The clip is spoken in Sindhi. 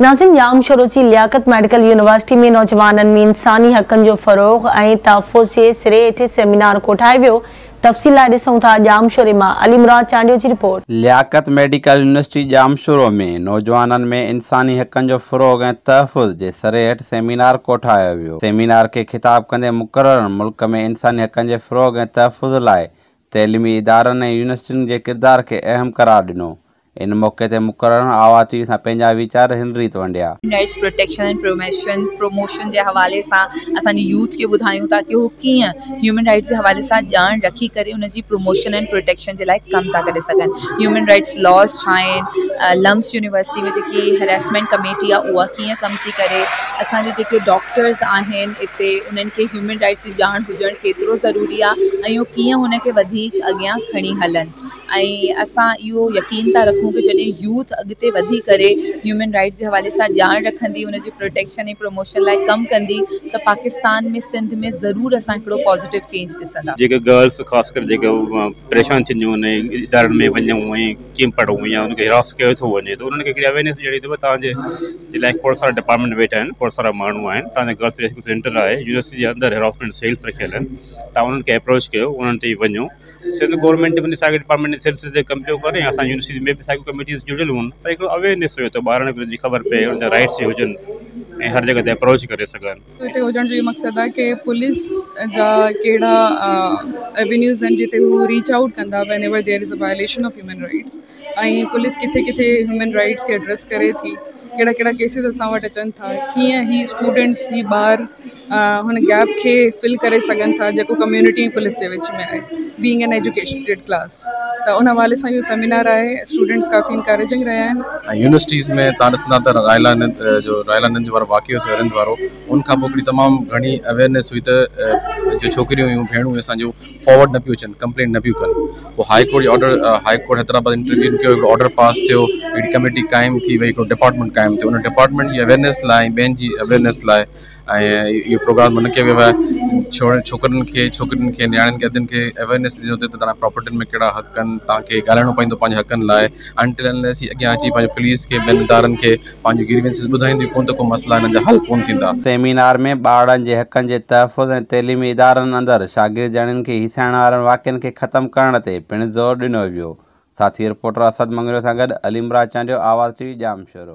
ناظرين ڄامشورو جي لياقت ميڊيڪل يونيورسٽي ۾ نوجوانن ۾ انساني حقن جو فروغ ۽ تحفظ جي سري هيٺ سيمينار ڪوٺايو ويو، تفصيل لاء ڏسون ٿا ڄامشوري مان علي مراد چانڊيو جي رپورٽ. لياقت ميڊيڪل يونيورسٽي ڄامشورو ۾ نوجوانن ۾ انساني حقن جو فروغ ۽ تحفظ جي سري هيٺ سيمينار ڪوٺايو ويو، سيمينار کي خطاب ڪندي مقررن ملڪ ۾ انساني حقن جي فروغ ۽ تحفظ لاء تعليمي ادارن ۽ يونيورسٽين جي ڪردار کي اهم قرار ڏنو. ان موقعي تي مقررن آواز ٽي وي سان پنهنجا ويچار هن ريت ونڊيا. Human rights protection ۽ promotion promotion جي حوالي سان اسان جي يوٿ کي ٻڌايون ٿا ڪي هو ڪيئن هيومن رائٽس جي حوالي سان ڄاڻ رکي ڪري ان جي پروموشن ۽ پروٽيڪشن جي لاء ڪم ٿا ڪري سگهن هيومن رائٽس لاز ڇا آهن لمس يونيورسٽي ۾ جيڪي هراسمينٽ ڪميٽي آهي اها ڪيئن ڪم ٿي ڪري اسان جا جيڪي ڊاڪٽرز آهن اتي انهن کي هيومن رائٽس جي ڄاڻ هجڻ ڪيترو ضروري آهي ۽ اهو ڪيئن هن کي وڌيڪ اڳيان کڻي هلن. ۽ اسان اهو يقين ٿا رکون ڪه جڏهن يوٿ اڳتي وڌي ڪري هيومن رائٽس جي حوالي سان ڄاڻ رکندي ان جي پروٽيڪشن ۽ پروموشن لاء ڪم ڪندي ته پاڪستان ۾ سنڌ ۾ ضرور اسان هڪڙو پازيٽو چينج ڏسندا. جيڪي گرلس خاص ڪري جيڪي پريشان ٿينديون آهن ۽ ادارن ۾ وڃون ۽ ڪيئن پڙهون يا ان کي هراس ڪيو ٿو وڃي ته انهن کي هڪڙي اويرنيس ڏيڻي ته توهان جي لاء کوڙ سارا ڊپارٽمينٽ ويٺا آهن کوڙ سارا ماڻهو آهن توهان جا گرلس ريسڪيو سينٽر آهي يونيورسٽي جي اندر هراسمينٽ سيلس رکيل آهن توهان انهن کي اپروچ ڪيو انهن تي وڃو سنڌ گورنمينٽ به ان ساڳي ڊپارٽمينٽ جي سلسلي تي ڪم پيو ڪري ۽ اسان يونيورسٽي ۾ به ساڳيون ڪميٽيز جڙيل هن ته هڪڙو اويئرنيس هيو ته ٻارن کي ان جي خبر پئي ان جا رائٽس هجن ۽ هر جڳهه تي اپروچ ڪري سگهن. هتي هجڻ جو اهو مقصد آهي ڪي پوليس جا ڪهڙا ايوينيوز آهن جتي هو ريچ آئوٽ ڪندا whenever there is a violation of human rights ۽ police ڪٿي ڪٿي هيومن رائٽس کي ايڊريس ڪري ٿي ڪهڙا ڪهڙا ڪيسز اسان وٽ اچن ٿا ڪيئن هي اسٽوڊنٽس هي ٻار هن گيپ کي فل ڪري سگهن ٿا جيڪو ڪميونٽي ۽ پوليس جي وچ ۾ آهي بينگ اين ايجوڪيٽيڊ ڪلاس ته ان حوالي سان اهو سيمينار آهي اسٽوڊنٽس ڪافي انڪريجنگ رهيا آهن. ۽ يونيورسٽيز ۾ تان ڏسندا ته رائلا نند جو رائلا نند وارو واقعو ٿيو رند وارو ان کان پوء هڪڙي تمام گهڻي اويئرنيس هئي ته جو ڇوڪريون هيون ڀيڻون هيون اسان جون فارورڊ نه پيون اچن ڪمپلين نه پيون ڪن پوء هاء ڪورٽ جي آرڊر هاء ڪورٽ حيدرآباد انٽروين ڪيو هڪڙو آرڊر پاس ٿيو هڪڙي ڪميٽي قائم ٿي وئي هڪڙو ڊپارٽمينٽ قائم ٿيو ان ڊپارٽمينٽ جي اويئرنيس لاء ۽ ٻين جي اويئرنيس لاء ۽ اهو پروگرام منعقد ڪيو ويو آهي ڇو ڇوڪرن کي ڇوڪرين کي نياڻين کي ادين کي اويئرنيس ڏني وڃي ته توهان پراپرٽين ۾ ڪهڙا حق آهن توهان کي ڳالهائڻو پوندو پنهنجي حقن لاء انٽل انليس هي اڳيان اچي پنهنجي پوليس کي ٻين ادارن کي پنهنجون گريونسز ٻڌائينديون ڪونه ته ڪو مسئلا هنن جا حل ڪونه ٿيندا. سيمينار ۾ ٻارڙن جي حقن جي تحفظ ۽ تعليمي ادارن اندر شاگردياڻين کي هيسائڻ وارن واقعن کي ختم ڪرڻ تي پڻ زور ڏنو ويو. ساٿي رپورٽر اسد مڱريو سان گڏ علي مراد چانڊيو، آواز ٽي وي، ڄامشورو.